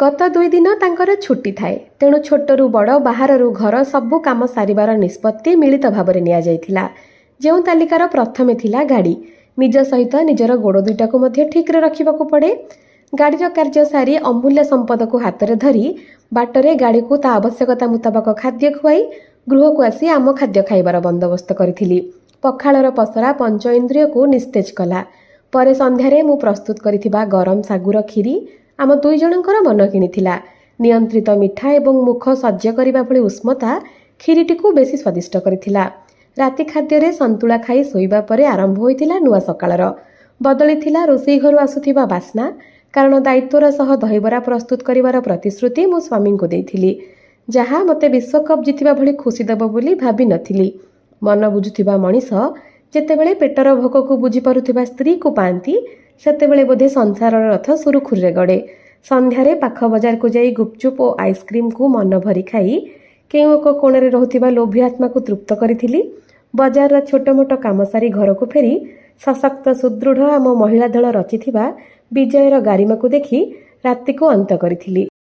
ଗତ ଦୁଇଦିନ ତାଙ୍କର ଛୁଟି ଥାଏ। ତେଣୁ ଛୋଟରୁ ବଡ଼, ବାହାରରୁ ଘର ସବୁ କାମ ସାରିବାର ନିଷ୍ପତ୍ତି ମିଳିତ ଭାବରେ ନିଆଯାଇଥିଲା। ଯେଉଁ ତାଲିକାର ପ୍ରଥମେ ଥିଲା ଗାଡ଼ି। ନିଜ ସହିତ ନିଜର ଗୋଡ଼ ଦୁଇଟାକୁ ମଧ୍ୟ ଠିକ୍ରେ ରଖିବାକୁ ପଡ଼େ। ଗାଡ଼ିର କାର୍ଯ୍ୟ ସାରି ଅମୂଲ୍ୟ ସମ୍ପଦକୁ ହାତରେ ଧରି ବାଟରେ ଗାଡ଼ିକୁ ତା ଆବଶ୍ୟକତା ମୁତାବକ ଖାଦ୍ୟ ଖୁଆଇ ଗୃହକୁ ଆସି ଆମ ଖାଦ୍ୟ ଖାଇବାର ବନ୍ଦୋବସ୍ତ କରିଥିଲି। ପଖାଳର ପସରା ପଞ୍ଚ ଇନ୍ଦ୍ରିୟକୁ ନିସ୍ତେଜ କଲା ପରେ ସନ୍ଧ୍ୟାରେ ମୁଁ ପ୍ରସ୍ତୁତ କରିଥିବା ଗରମ ଶାଗୁର କ୍ଷୀରି ଆମ ଦୁଇ ଜଣଙ୍କର ମନ କିଣିଥିଲା। ନିୟନ୍ତ୍ରିତ ମିଠା ଏବଂ ମୁଖ ସଜ୍ୟ କରିବା ଭଳି ଉଷ୍ମତା କ୍ଷୀରିଟିକୁ ବେଶୀ ସ୍ୱାଦିଷ୍ଟ କରିଥିଲା। ରାତି ଖାଦ୍ୟରେ ସନ୍ତୁଳା ଖାଇ ଶୋଇବା ପରେ ଆରମ୍ଭ ହୋଇଥିଲା ନୂଆ ସକାଳର। ବଦଳିଥିଲା ରୋଷେଇ ଘରୁ ଆସୁଥିବା ବାସ୍ନା, କାରଣ ଦାୟିତ୍ୱର ସହ ଦହିବରା ପ୍ରସ୍ତୁତ କରିବାର ପ୍ରତିଶ୍ରୁତି ମୁଁ ସ୍ୱାମୀଙ୍କୁ ଦେଇଥିଲି, ଯାହା ମୋତେ ବିଶ୍ୱକପ୍ ଜିତିବା ଭଳି ଖୁସି ଦେବ ବୋଲି ଭାବି ନଥିଲି। ମନ ବୁଝୁଥିବା ମଣିଷ ଯେତେବେଳେ ପେଟର ଭୋକକୁ ବୁଝିପାରୁଥିବା ସ୍ତ୍ରୀକୁ ପାଆନ୍ତି, ସେତେବେଳେ ବୋଧେ ସଂସାରର ରଥ ସୁରୁଖୁରୁରେ ଗଡ଼େ। ସନ୍ଧ୍ୟାରେ ପାଖ ବଜାରକୁ ଯାଇ ଗୁପଚୁପ୍ ଓ ଆଇସ୍କ୍ରିମ୍କୁ ମନ ଭରି ଖାଇ କେଉଁ ଏକ କୋଣରେ ରହୁଥିବା ଲୋଭୀ ଆତ୍ମାକୁ ତୃପ୍ତ କରିଥିଲି। ବଜାରର ଛୋଟମୋଟ କାମ ସାରି ଘରକୁ ଫେରି ସଶକ୍ତ ସୁଦୃଢ଼ ଆମ ମହିଳା ଦଳ ରଚିଥିବା ବିଜୟର ଗାରିମାକୁ ଦେଖି ରାତିକୁ ଅନ୍ତ କରିଥିଲି।